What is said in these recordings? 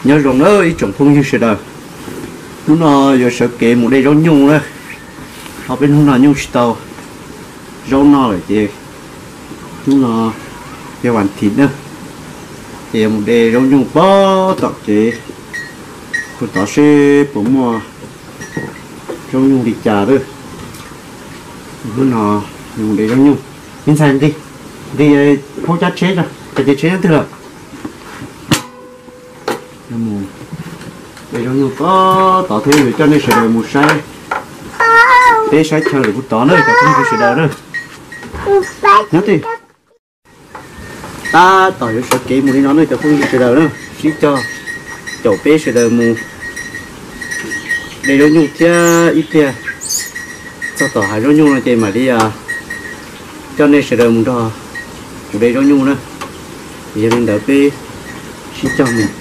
Nyob zoo na ib tsoom phooj ywg sawv daws, hnub no yuav sawv kev mus de zaub nyuj na. Ho peb hnub no nyuj tsis tau zaub noj lawm ces hnub no yog vas thiv na, ces yuav mus de zaub nyuj pem tom kev, mus tod seb puas muaj zaub nyuj li cas lawm. Hnub no yuav mus de zaub nyuj. Me ntxhais, nqis, nqis, phaub cab tsheb, cab tsheb nyob twg lawm? De zaub nyuj pem tod thiab yuav coj nej sawv daws mus saib, peb saib chaw lawm puag tod na cov phooj ywg sawv daws na. Nyob twg? Tab tom yuav sawv kev mus li no ne cov phooj ywg sawv daws na, sib cog caum peb sawv daws mus de zaub nyuj thiab ib pliag txog tom hav zaub nyuj no ces mam li coj nej sawv daws mus nrog kuv de zaub nyuj na. Yog li ntawd peb sib cog mus.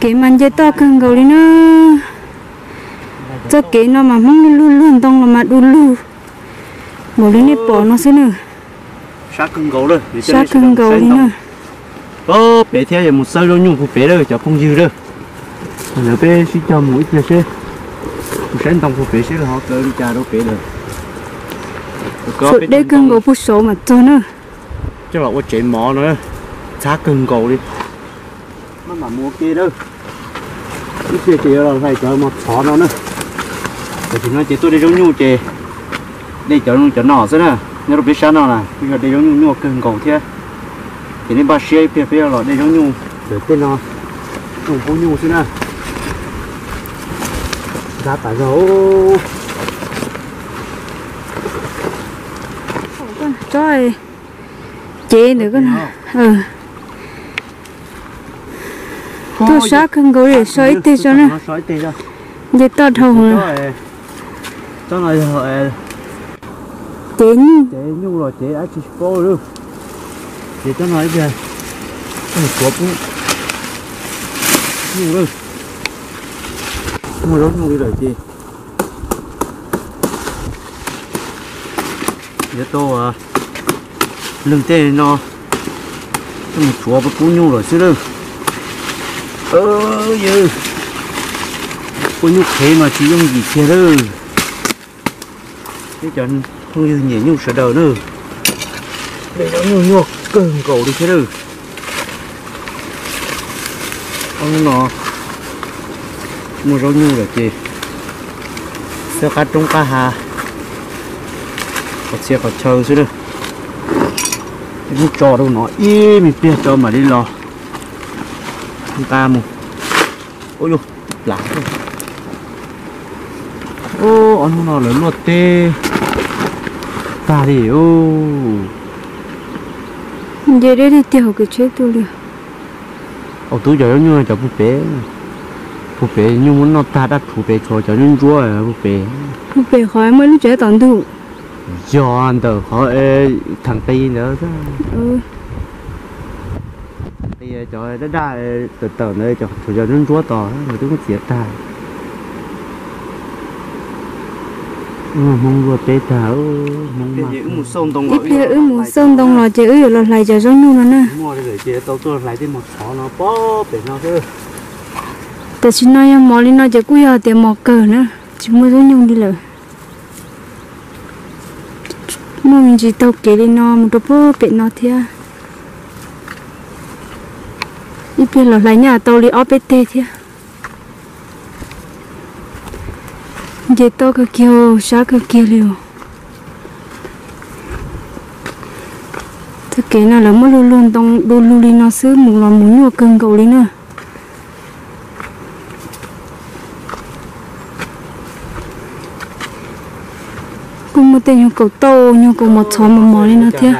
Kev mas nce toj kawg nkaus li na. Txoj kev no mas Hmoob luag luag ntoo los mas du lug npaum li nej pom no xwb na. Sab kawg nkaus li na. Pem thiab yuav mus xawb zaub nyuj puag pem lawm cov phooj ywg lawm. Lawv peb sib cog mus ib pliag seb, mus saib ntoo puag pem seb lawv ho kaw li cas rau pem lawm. Deb kawg nkaus puag saud mam txog na. Coj los ua tsev mov no, txhab kawg nkaus li. Maj mam mus ua ke na. Ib pliag ces yuav los hlais cov mos txhov no na. Tam sim no ces tuaj de zaub nyuj ces de cov cov no xwb na. Nyob rau peb sab no na kuj yog de zaub nyuj nyuaj kawg nkaus thiab. Ces nej npaj siab ib pliag peb yuav los de zaub nyuj ntawm tej no, nyuj pub nyuj xwb na. Ntab tas zog. Tsob cev ntawm ko. Tuaj sab kawg nkaus li, so ib teg tso na. Nce toj dhau. Cev nyuj, cev nyuj los cev dab tsi tsis paub li. Ces tsob no ib pliag tuaj mus tuav pub nyuj lawm. Muaj zaub nyuj li lawm ces yuav tau leeg tej no tuaj mus tuav pub nyuj lawm xwb lawm. Yawg, pub nyuj qhev mas tsis yooj yim kiag lawm. Peb cov phooj ywg nyiam nyuj sawv daws na, de zaub nyuj nyuaj kawg nkaus li thiab lawm. Ob hnub no muaj zaub nyuj lawm ces xwb qab roob qab hav, qhov txhia qhov chaw xwb na. Ib tso rau no ib me pliag tso mam li los nqa mus. Ua, ob hnub no lawv luaj teb tag li. Nce deb tiag tiag hauv kev tsheb tuaj li. Au tub, cov zaub nyuj cov puag pem, puag pem nyuj muab noj tag dab rhuv pem, tshuav cov ntsuab ntsuab puag pem. Puag pem qhov muaj ib lub tsev tom ntug. Yog ntawm qhov theem qis ntawd. Qis cov daj daj tawm tawm ntawd, tshuav cov ntsuab ntsuab tos nkawd twb muab txiav tag. Hmoob luaj teb tag. Ib pliag wb mus xauj ntoo los ces wb yuav los hlais cov zaub nyuj no na. Tam sim no yog mov li no ces kuj yog tias mov kawg na, tsis muaj zaub nyuj li lawm. Muaj me ntsis taug kev li no mus rau puag pem no thiab. Ib pliag los hlais nyaj tau li ob peb teg thiab. Nce toj kawg kiag, sab kawg kiag li os. Txoj kev no lawv muab luag luag ntoo du lug li no xwb, mus los mus nyuaj kawg nkaus li na. Kuj muaj tej nyuag kaus tauj, nyuag kaus mos txhov mos mos li no thiab.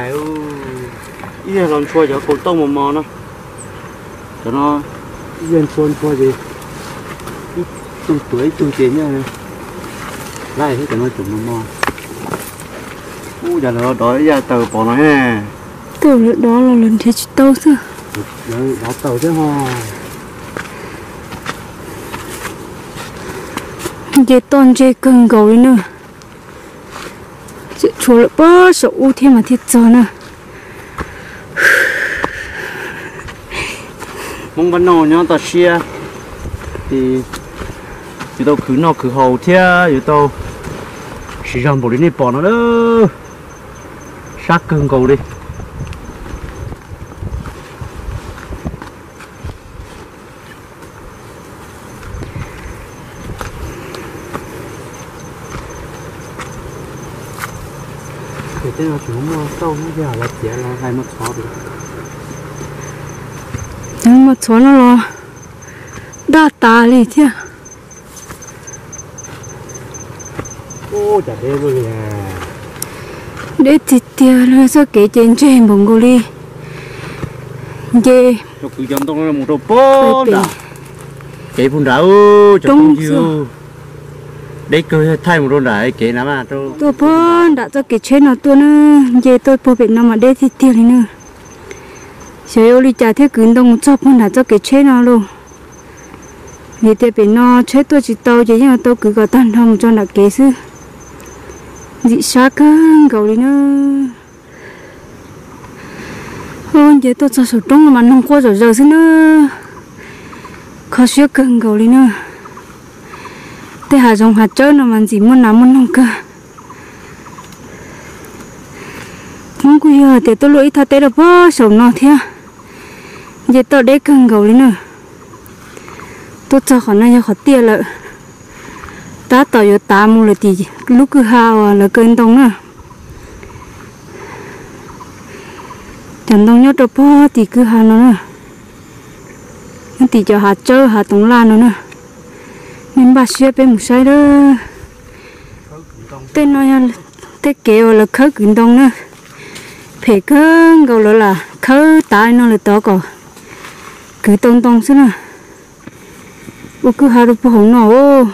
Ib yam los ntshua cov kaus tauj mos mos no. Cov no ib yam ntshua ntshua ces ib tug tuav ib tug ces nyob lawm, cov no tseem mos mos. Ub, cas lawv dov ib yam taws pom no he. Tej lawv dov los lawv nrhiav tsis tau xwb. Lawv dov taws thiab ho. Nce toj ntseg kawg nkaus li na. Tseem tshuav lawm puag saum ub thiab mas thiaj txog na. Hmoob npaj noj nyob toj siab ces yuav tau khwv noj khwv haus thiab yuav tau siv zog npaum li nej pom no lawm. Sab kawg nkaus li. Ces tej no tseem muaj tauj thiab, los txiav los hlais mos txhov. Mos txhov no los daj tas li thiab. Deb tiag tiag li, txoj kev ces ntseg npaum nkaus li nce. Cov kwv cov ntoo mus rau puag nram, kev puag nrad, cov phooj ywg, deb kawg, thaij mus rau nram kev na. Tuaj puag nram txoj kev tsheb no tuaj na, nce tuaj puag pem no mas deb tiag tiag li na. Xyov yuav ua li cas thiaj kwv ntoo mus txog puag nram txoj kev tsheb no lauj. Vim tias pem no tsheb tuaj tsis tau ces yeej yuav tau kwv kom tag nrho mus tso nram kev xwb. Ntxim sab kawg nkaus li na. Ub, nce tuaj txog saum roob no mas noog quaj zom zaws xwb na. Kho siab kawg nkaus li na. Tej hav zoov hav tsawb no mas ntxim muaj nas muaj noog kawg. Hmoob kuj yog hais tias tuaj luaj ib thaj teb rau pog saum no thiab. Nce toj deb kawg nkaus li na. Tuaj txog qhov no yog qhov tiaj lawm. Tab tom yuav tav mus lawm tim lub kwj ha uas lawv kaw ntoo na. Cov ntoo nyob rau pog tim kwj ha no na. Nyob tim cov hav tsawb hav toov laj no na. Nej npaj siab peb mus saib lawm. Tej no yog tej kev uas lawv khawb kwv ntoo na. Phem kawg nkaus, lawv lam khawb tav li no lawm tod kom kwv tau ntoo xwb na. Ua kwj ha rau puag hauv no os.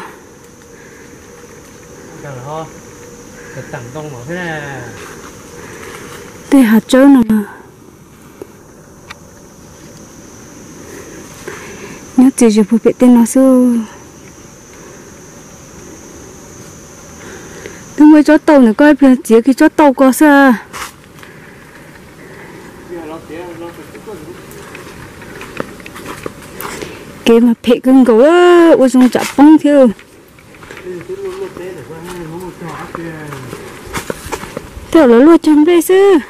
Tej hav tsawb no nyob txias zus puag pem tej no xwb. Twb muaj ib tsob tauj ntawm koj, ib pliag txiav kiag tsob tauj ko xwb. Kev mas phem kawg nkaus, ua zoo tsam poob thiab. Tej zaum lawv luaj cog nplej xwb.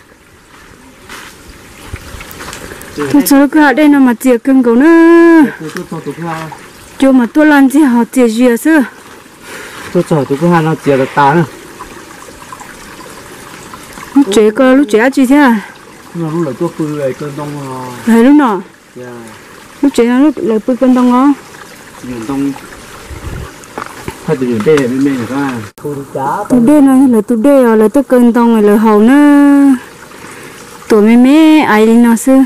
Tuaj txog lub kwj ha dej no mas txias kawg nkaus na. Cua mas tuaj laj ntxiag ho txias zias xwb. Tuaj txog tus kwj ha no txias tas tas na. Lub tsev ko lub tsev dab tsi thiab? Lub lawv tuaj pw kaw ntoo. Lawv hais lub no. Lub tsev no lawv pw kaw ntoo os. Tus dej no yog lawv tus dej os, lawv tuaj kaw ntoo lawv haus na. Tuam me me aiv li no xwb.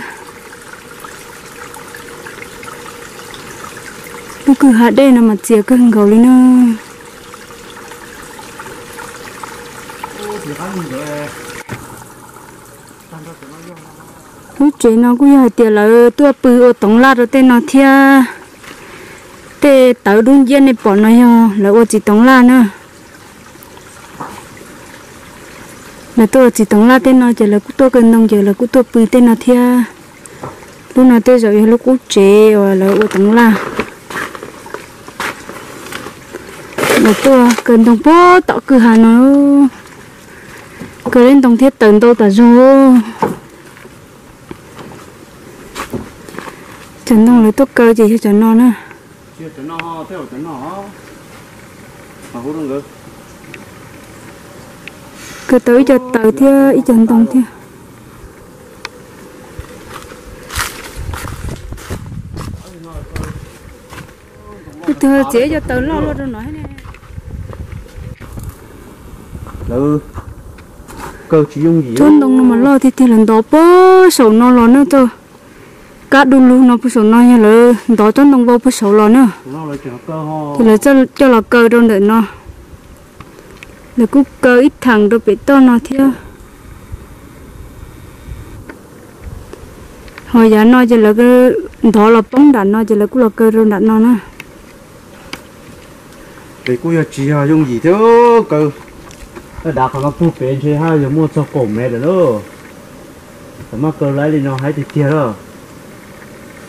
Lub kwj ha dej no mas txias kawg nkaus li na. Lub tsev no kuj yog hais tias lawv tuaj pw ua toov laj rau tej no thiab. Tej tawv dub nciab nej pom no yog lawv ua txiv toov laj na. Lawv tuaj ua txiv toov laj tej no ces lawv kuj tuaj kaw ntoo ces lawv kuj tuaj pw tej no thiab. Lub no tej zaum yog lub qub tsev uas lawv ua toov laj. Lawv tuaj kaw ntoo puag tom kwj ha no. Kaw ib ntoo thiab taws ntau tas zog. Cov ntoo lawv tuaj kaw ces yog cov no na. Kaw tau ib co taws thiab ib co ntoo thiab. Tus twg txiav ib co taws loj luaj rau no ne. Lawv kaw tsis yooj yim. Tsob ntoo no mas loj tiag tiag, lawv ntov puag saum no los na, txoj kab du lug no puag saum no yog lawv ntov tsob ntoo vau puag saum los na. Ces lawv coj los kaw rau ntawm no. Lawv kuj kaw ib theem rau pem toj no thiab. Ho yav no ces lawv ntov los poob nram no ces lawv kuj los kaw rau nram no na. Es kuj yog tsis yog yooj yim thiab kaw. Dav qhov no puag pem ntshe haj yog muaj txog kaum mev lawm lauj. Thaum maj kaw laib li no haib tiag tiag lawm.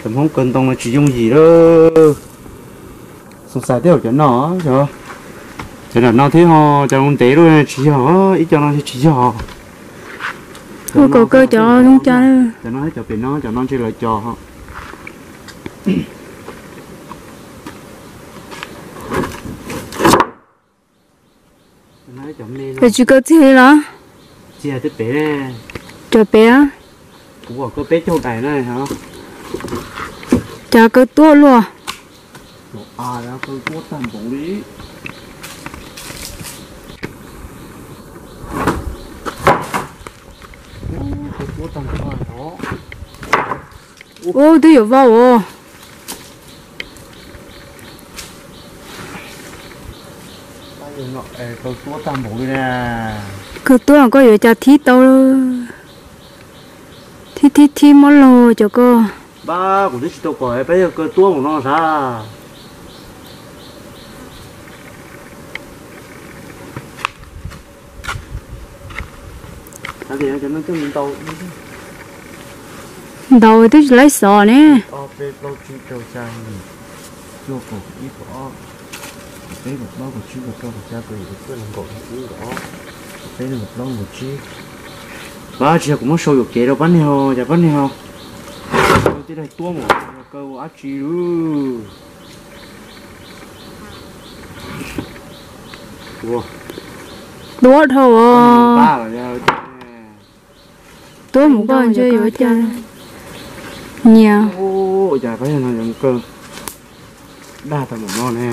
Cov Hmoob kaw ntoo no tsis yooj yim lawm. Xoo xais tej zaum cov no, cov nram no thiab ho, cov ntev lawm tsis yog, ib co no tsis yog. Ua kom kaw cov zoo cas. Cov no thiab cov pem no, cov no ntshe lawv cov. Es tsis kaw txiag li los? Txiag twb pem. Cov pem. Kuv kom kaw peb caug daim na. Cas kaw tuab luaj. Kaw tuab tag npaum li. Kaw tuab tag npaum. Ub, twb yuav vau os. Kaw tuab tag npaum li na. Kaw tuab koj yuav cas thib tau. Thib thib thib mob laug cov ko. Npab kuv twb tsis tau kom peb yog kaw tuab npaum no sav. Ntau twb tsis laib xov ne. Ob peb plaub tsib rau xya yim cuaj kaum ib kaum ob kaum peb kaum plaub kaum tsib kaum rau kaum xya kaum yim kaum cuaj kaum kaum ib kaum ob kaum peb kaum plaub kaum tsib. Pab tsis yog kuv muab sau yuam kev rau pab niag ho, cas pab niag ho. Tij laug tuab mus yog kaw ua dab tsi lawm. Tuab dhau os. Tuab mus koj ntshe yuav cas nyias. Cas pab niag no yuav kaw dag tau mus no ne.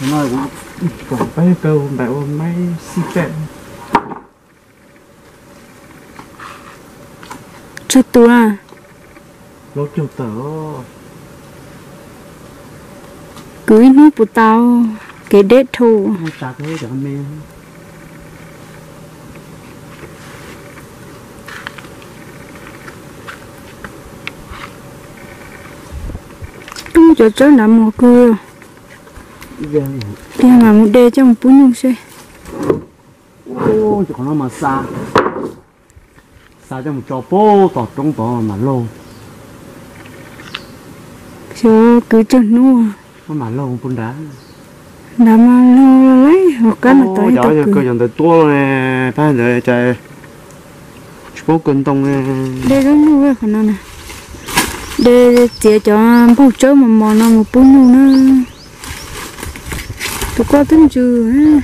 Peb kaw npaim ua maib xij pem. Tsawg tus na? Plaub caug tawm. Kwv ib hnub puas tau, kev deb dhau. Twb muab cov tsawb nrad mus kawg. Tiag mas mus de coj mus pub nyuj seb. Cov qhov no mas xa, xa coj mus tso pem tom roob tod mam laug. Xyov kwv tsawg hnub. Muab mam laug pub nrad. Nrad mas laug lawm, hauv qab mas tod. Cov yog kaw cov ntawd tuab ne, pab ntawd cas tsis paub kaw ntoo ne. De zaub nyuj qhov no na. De txiav cov npaug tsawb mos mos no mus pub nyuj na. Tus koj twb ntsws.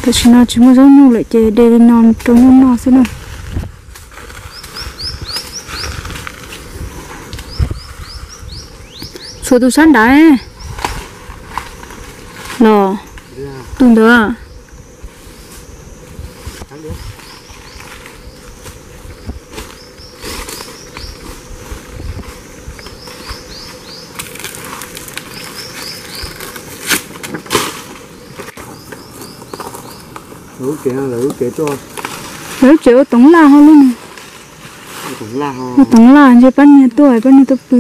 Tam sim no tsis muaj zaub nyuj lawm ces de li no rau nyuj noj xwb na. Tshuav tus sab nrad los, tus ntawd. Lawv lub tsev ua toov laj ho lub no. Ua toov laj ntshe pab niag tuaj, pab niag tuaj pw.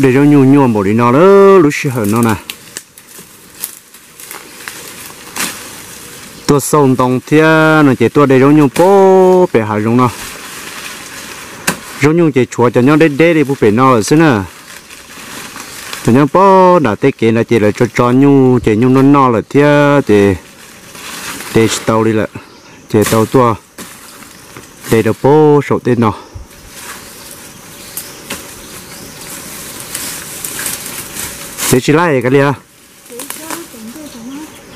De zaub nyuj nyuaj npaum li no lawm lub sij hawm no na. Tuaj xauj ntoo thiab no ces tuaj de zaub nyuj pem hav zoov no. Zaub nyuj ces tshuav cov nyob deb deb li puag pem no lawm xwb na. Cov nyob pem nram tej kev ntawd ces lawv tso tso nyuj ces nyuj noj noj lawm thiab ces de tsis tau li lawm, ces tau tuaj de rau pem saum tej no. Txiav tsis laib kav liam.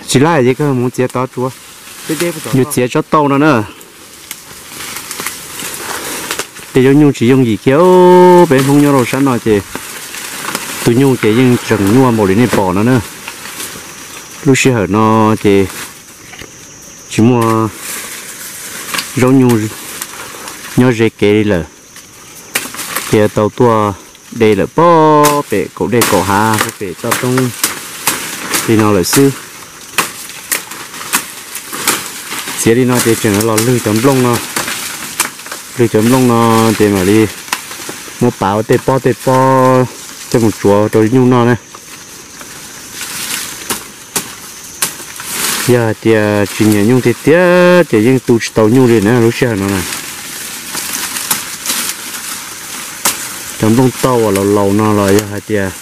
Tsis laib ces koj mus txiav tod tsuav. Yus txiav tsob tau no na. Tej zaub nyuj tsis yooj yim kiag, peb Hmoob nyob rau sab no ces tus nyuj ces yeej tseem nyuaj npaum li nej pom no na. Lub sij hawm no ces tsis muaj zaub nyuj nyob ze kev li lawm, ces tau tuaj de lawm pem kaum dej kaum hav pem toj roob li no lawm xwb. Txiav li no ces tseem los lwg cov nplooj no, lwg cov nplooj no ces mam li muab pav ua tej pob tej pob coj mus tsuav rau nyuj noj na. Yog hais tias tsis nyiam nyuj tiag tiag ces yeej tu tsis tau nyuj li na lub sij hawm no na. Cov nplooj tauj uas laus laus no los yog hais tias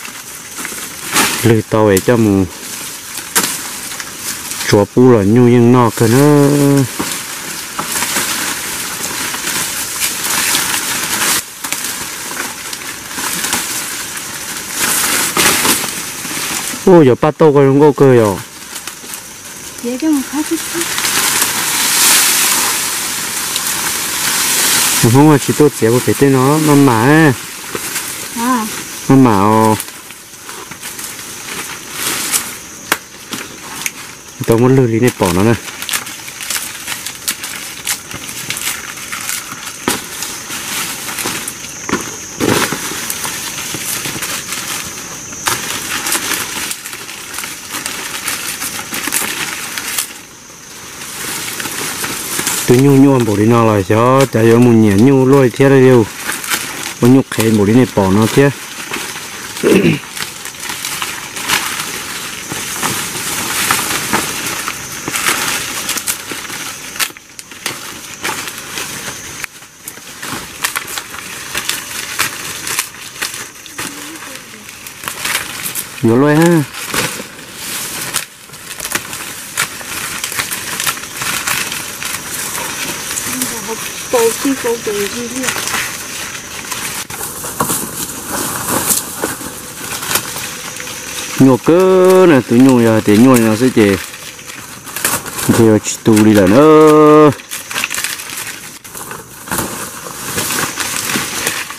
lwg tau es coj mus tsuav pub los nyuj yeej noj kawg na. Ua yog paj tauj koj zoo nkauj kawg yom. Hnub tsis tuaj txiav puag pem tej no maj mam, maj mam os. Tau muab lwg li nej pom no na. Tus nyuj nyuaj npaum li no los xyov cas yuav mus nyiam nyuj luaj li thiab lauj. Ua nyuj qhev npaum li nej pom no thiab. Yuav luaj ha. Nyuaj kawg na, tus nyuj yog tias nyuaj li no xwb ces ntshe yuav tsis tu li lawm na.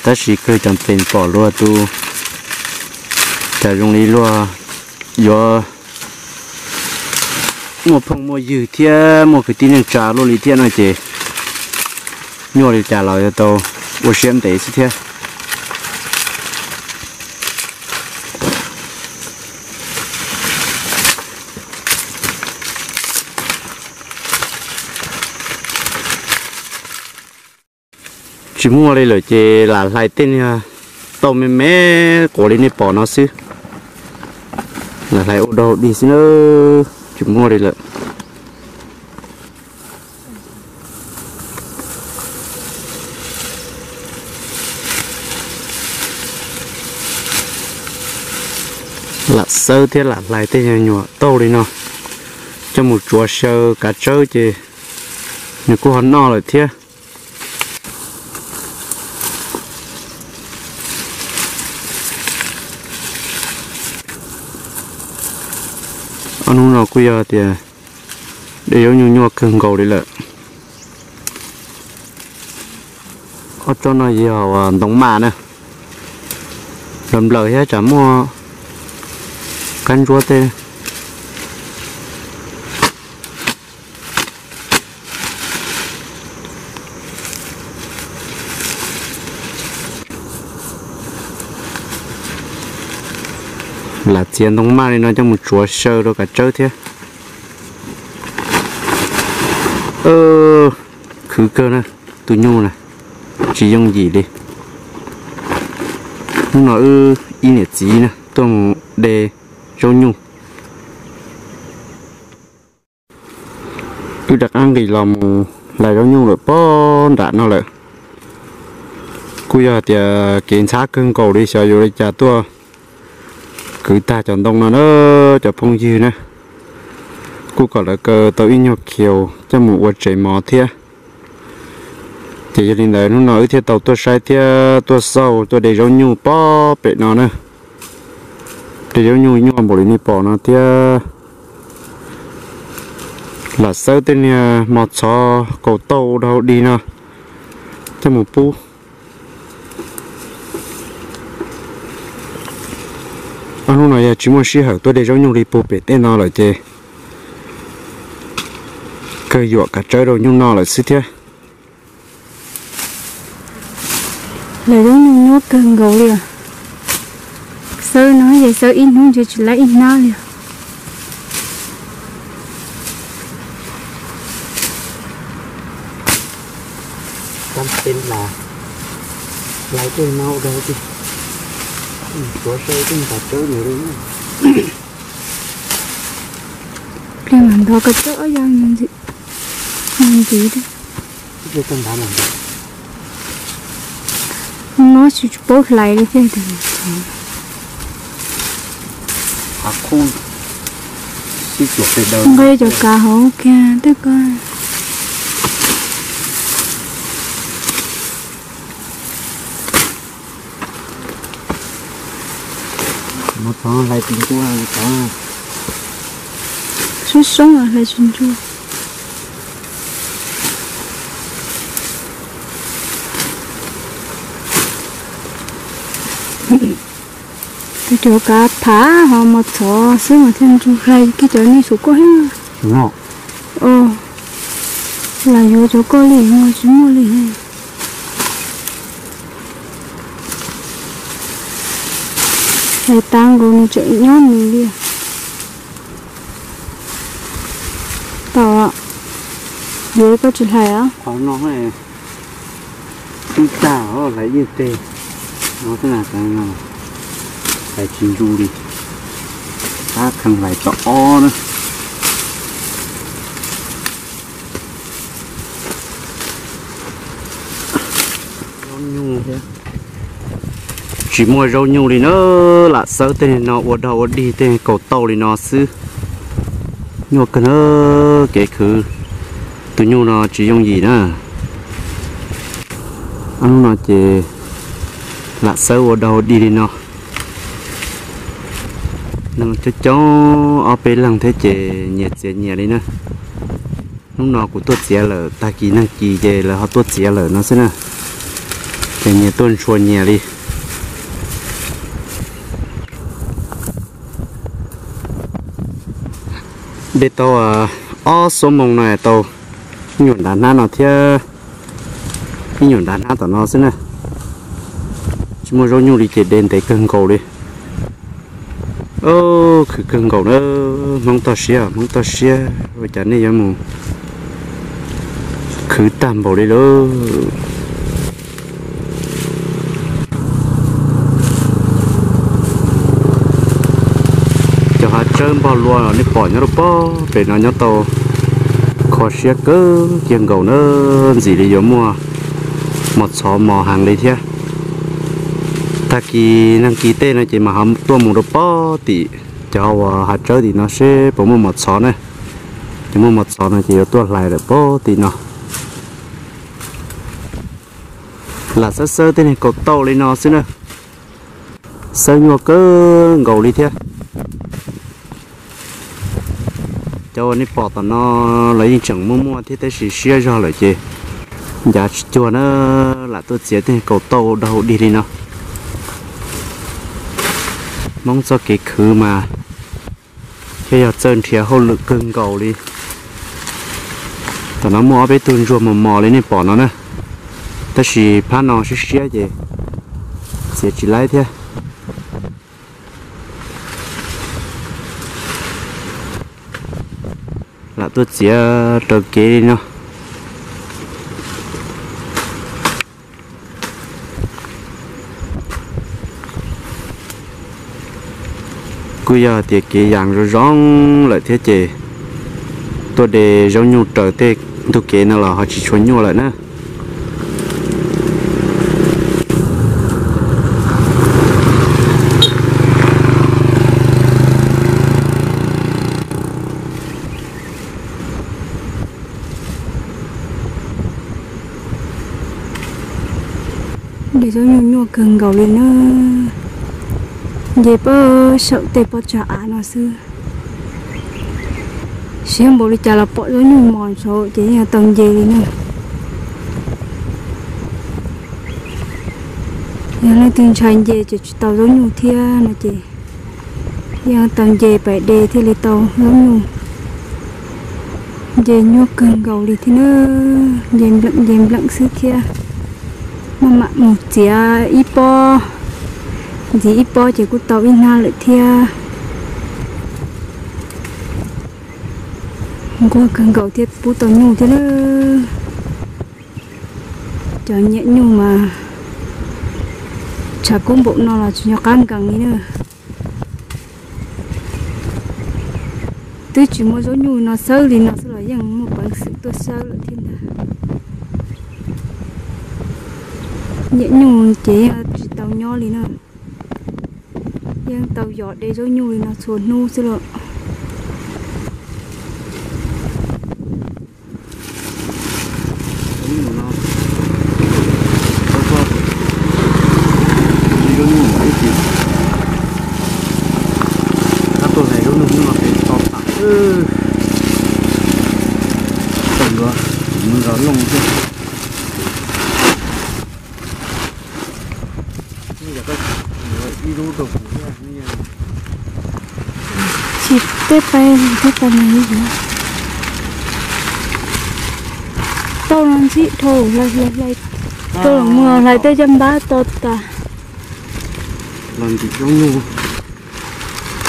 Tab sis kawg cov pes pom luag tus cas zoo li luag yuav muaj phooj muaj ywg thiab muaj kwv tij neej tsa luaj li thiab no ces nyuaj li cas los yuav tau ua siab ntev xwb thiab. Tsis muaj li lawm ces lam hlais tej niag tauj me me quav li nej pom no xwb. Lam hlais ua dog dig xwb na, tsis muaj li lawm. Lam xawb thiab lam hlais tej nyuag nyuam tauj li no coj mus tsuav xyaw kav tsawb ces nws kuj ho noj lawm thiab. Ob hnub no kuj yog tias de zaub nyuj nyuaj kawg nkaus li lawm. Ob tsob no yog ntoo maj na, nplaws nplaws thiab tsam muaj kab ntsuab tej. Lam txiav ntoo maj li no coj mus tsuav xyaw rau kav tsawb thiab. Khwv kawg na, tus nyuj na, tsis yooj yim li. Hnub no wb ib niam txiv na tuaj mus de zaub nyuj. Wb rov qab nqis los mus hlais zaub nyuj lawm pob nram no lawm. Kuj yog tias kev ntxhab kawg nkaus li xyov yuav li cas tuaj kwv tag cov ntoo no na, cov phooj ywg na. Kuj kom lawv kaw tau ib nyuag khiaus coj mus ua tsev mov thiab. Ces yog li ntawd hnub no wb thiaj tau tuaj saib thiab tuaj xauj tuaj de zaub nyuj pob pem no na. De zaub nyuj nyuaj npaum li nej pom no thiab. Lam xawb tej niag mos txhov kaus tauj ua dog dig no coj mus pub. Ob hnub no yog tsis muaj sij hawm tuaj de zaub nyuj li puag pem tej no lawm ces kawg yuam kav tsawb rau nyuj no lawm xwb thiab. Lawv zaub nyuj nyuaj kawg nkaus li os. Xawb no ces xawb ib hnub ntshe tsis laib ib hnab li os. Pliag mam ntov koj tsob ob yog ntxiv, ntxiv. Mob tsis paub hlais li thiaj tias nqe cov kav hauv kiag tej ko. Soob soob hlais tsis ntsuag. Cov kav phav ho mos txhov xwb mas thiaj ntsuag hlais kiag cov nej saum koj heev. Lam yuav cov koj li no tsis muaj li. Hlais tas nkaus nws tseem nyob nws li. Tau, Yog koj tsis hlais os. Qhov no ib tag hlais yeej teg no xwb na, hlais tsis ntsu li, tab kheev hlais tau ob na. Tsis muaj zaub nyuj li na, lam xawb tej no ua dog ua dig tej kaum tauj li no xwb. Nyuaj kawg na, kev khwv tus nyuj no tsis yooj yim na. Ob hnub no ces lam xawb ua dog ua dig li no. Neeg coob coob ob peb leeg thiab ces nyias txiav nyias li na. Hnub no kuv tuaj txiav lawm, tag kis nag kis ces lawv ho tuaj txiav lawm no xwb na. Ces nyias tuaj ntshua nyias li. De tau ob xuab moos no tau ib nyuam nrad hnab no thiab ib nyuam nrad hnab tom no xwb na. Tsis muaj zaub nyuj li ces de ntev kawg nkaus li. Khwv kawg nkaus na, Hmoob toj siab, Hmoob toj siab, ua cas nej yuav mus khwv tag npaum li lauj. Cov hav tsawb npog lua nej pom nyob rau pob pem no nyob tau kho siab kawg kiag nkaus na, ntxim li yuav muaj mos txhov mos heev li thiab. Tag kis nag kis tej no ces mas ho tuaj mus rau pob tim cov uas hav tsawb tim no seb puas muaj mos txhov na. Ces muaj mos txhov no ces yuav tuaj hlais lawm pob tim no. Lam xawb xawb tej niag kaum tauj li no xwb na. Xawb nyuaj kawg nkaus li thiab. Cov uas nej pom tom no los yeej tseem muaj muaj thiab tab sis siab zog lawm ces ncav tsis cuag na. Lam tuaj txiav tej niag kaum tauj dog dig li no. Hmoob txoj kev khwv mas thiaj yog txawj nrhiav hauj lwm kawg nkaus li. Tom no muaj ob peb tug ntsuag mos mos li nej pom no na, tab sis phab no siab siab ces txiav tsis laib thiab. Lam tuaj txiav raws kev li no. Kuj yog tias kev yas zoo zoo lawm thiab ces tuaj de zaub nyuj raws tej ntug kev no los ho tsis tshua nyuaj lawm na. De zaub nyuj nyuaj kawg nkaus li na. Nce puag saum tej pob tsag av no xwb. Siab npaum li cas los pom zaub nyuj mos saud ces yeej tau nce li na. Yog leej twg ntshai nce ces tsis tau zaub nyuj thiab no ces yeej tau nce pais de thiaj li tau zaub nyuj. Nce nyuaj kawg nkaus li thiab na, nce npleem nce npleem xwb thiab. Maj mam mus txiav ib pob, ntxiv ib pob ces kuj tau ib hnab lawm thiab. Nquag kawg nkaus thiab pub tau nyuj thiab lawm. Cov nyiam nyuj mas tshav kub npaum no los tsis nco qab nkees li na. Twb tsis muaj zaub nyuj no xawb li no xwb los yeej muaj peev xwm tuaj xawb lawm thiab ntag. Nyiam nyuj ces yeej tsis tau nyob li na. Yeej tau yos de zaub nyuj li no txhua hnub xwb los. Zaub nyuj ib chim, tab tuaj hlais zaub nyuj hnub no ces to tas. Tau nrov, nrov looj thiab. Ib lub rau kuv thiab. Tsis tej pais thiab tas mas li. Tauj no ntxhib dhau hlais hlais hlais, rau los mus hlais tej caj npab to tas. Los ntim zaub nyuj,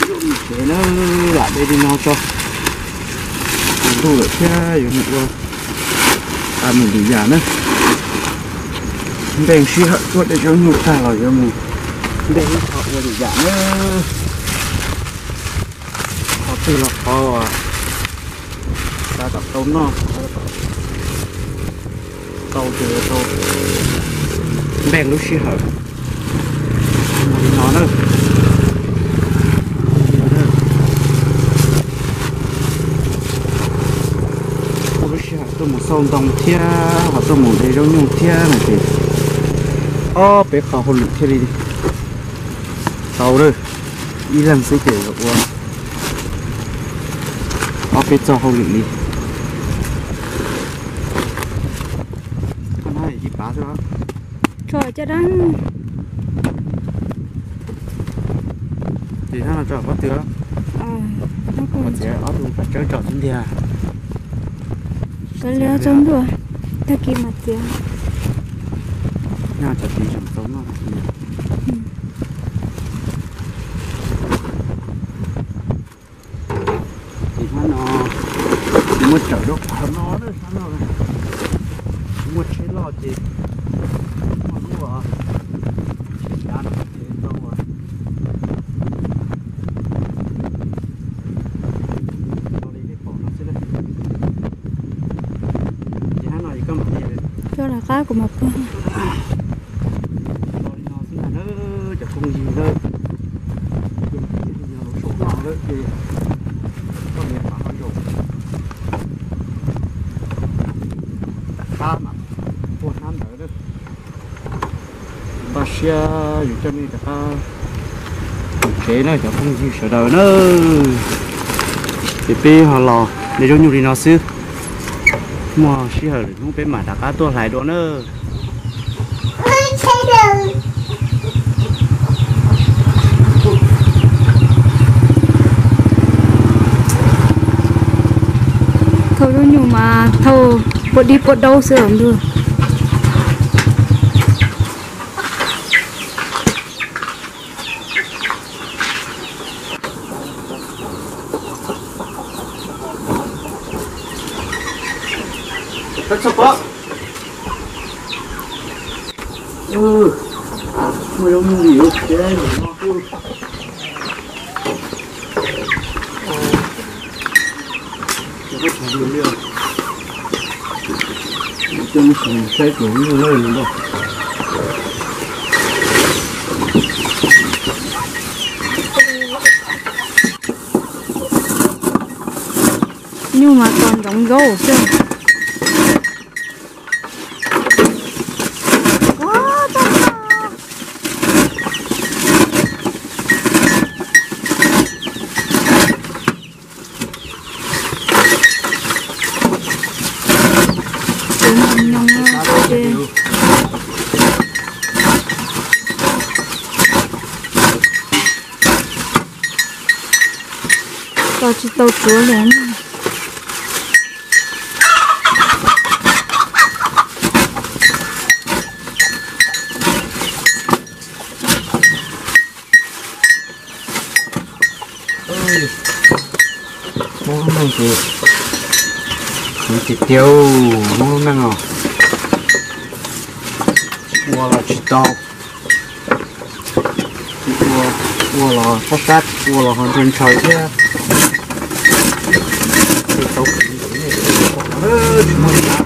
zaub nyuj tsev na, lam de li no tso. Ntuj lawm thiab yuav mus ua Mus lwm yam na. Npej sij hawm tuaj de zaub nyuj tag los yuav mus npej ib qho ua lwm yam na. Qhov twg los qhov xav kom tau noj, tau ces tau npej lub sij hawm li no na. Muaj lub sij hawm tuaj mus xauj ntoo thiab ho tuaj mus de zaub nyuj thiab no ces ob peb qho hauj lwm thiaj li tau lawm. Ib leeg xwb ces yuav ua ob peb txoj hauj lwm li. Koj nab ib pav xwb. Tso caj dab. Ces no tso pob tw. Txiav ob tug pas tsawb tso xwb ntiag. Kav liam tso ntua, tag kis mas txiav. Nyob tso tiv zoo tau noj. Ces hnub no muab tsawm rau qhov no, hnub no tsis muaj tsheb loj ces muaj lub tsheb dav no ces tau ua li peb pom no xwb na. Ces hnub no ces koj mam li coj rov qab kuv mam pw. Li no xwb ntag na, cov phooj ywg na. Ces yog lub suab no lawm ces koj niam mam ho zaum rov qab mam ua hnab ntawd na. Npaj siab yus coj nej rov qab mus tsev na cov phooj ywg sawv daws na. Ces peb ho los de zaub nyuj li no xwb. Muaj sij hawm lwm hnub peb mam rov qab tuaj hlais dua na. Thauj zaub nyuj mas thauj puab dib puab daub xwb os ntuj. Muaj zaub nyuj li yuav tsev no. Nyuj mas tos ntsoov zaub xwb. Ces nyob nyob ces tos tsis tau tsuav li. Muab lub neej ces, kuv tiag tiag, muab lub neej os, ua los tsis tau, ua, ua los sab sab, ua los ho ntshaw ntshaw thiab. Tsis tau, tsis muaj li cas,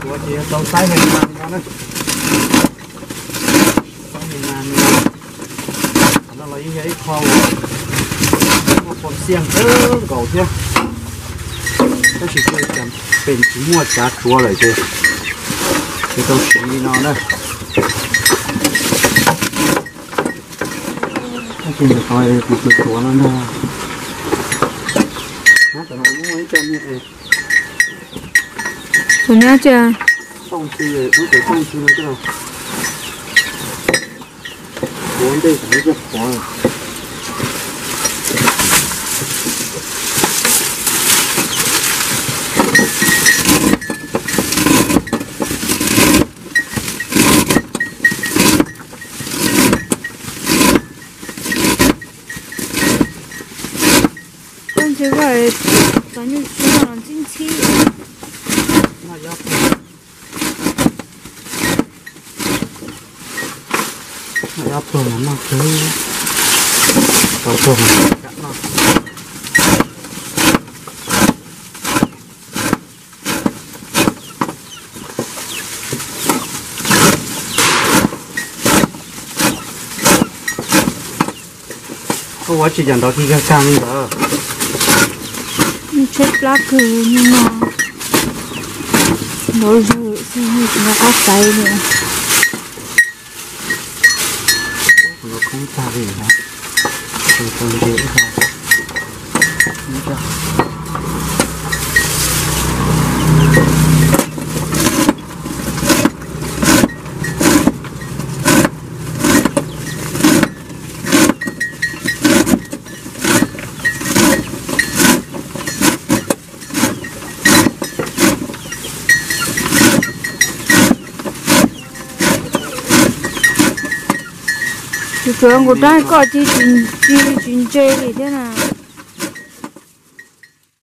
ua ces tau saib hais mas li no na. Qhov no los yeej yog ib qho uas muaj pov xiaj kawg nkaus thiab, tab sis pem tsis muaj tsav tsuav lawm ces, ces tau siv li no na. Tab sis ntawm qhov kuv tsuav tsuav no ntag. Tam no muaj ib co niag es, tus niag tsis, tooj tsis, lub tsev tooj tsis no, kuv ntej kuv coj qhuav. Koj ntsia vaj, cov nyuj tsis no los ntxhib ntxhib. Noj ob pluag, noj ob pluag mas noj kawg, tau pluag mas kam noj. Koj ua tsis cov ntawd kig kag kag li ntawd. Tshaib plab kawg no. Ntau zaug xwb tsis nco qab xaiv li. Khoob tag li ntawd. Tsuav nkaus rab koj cia tsis ntse li thiab na.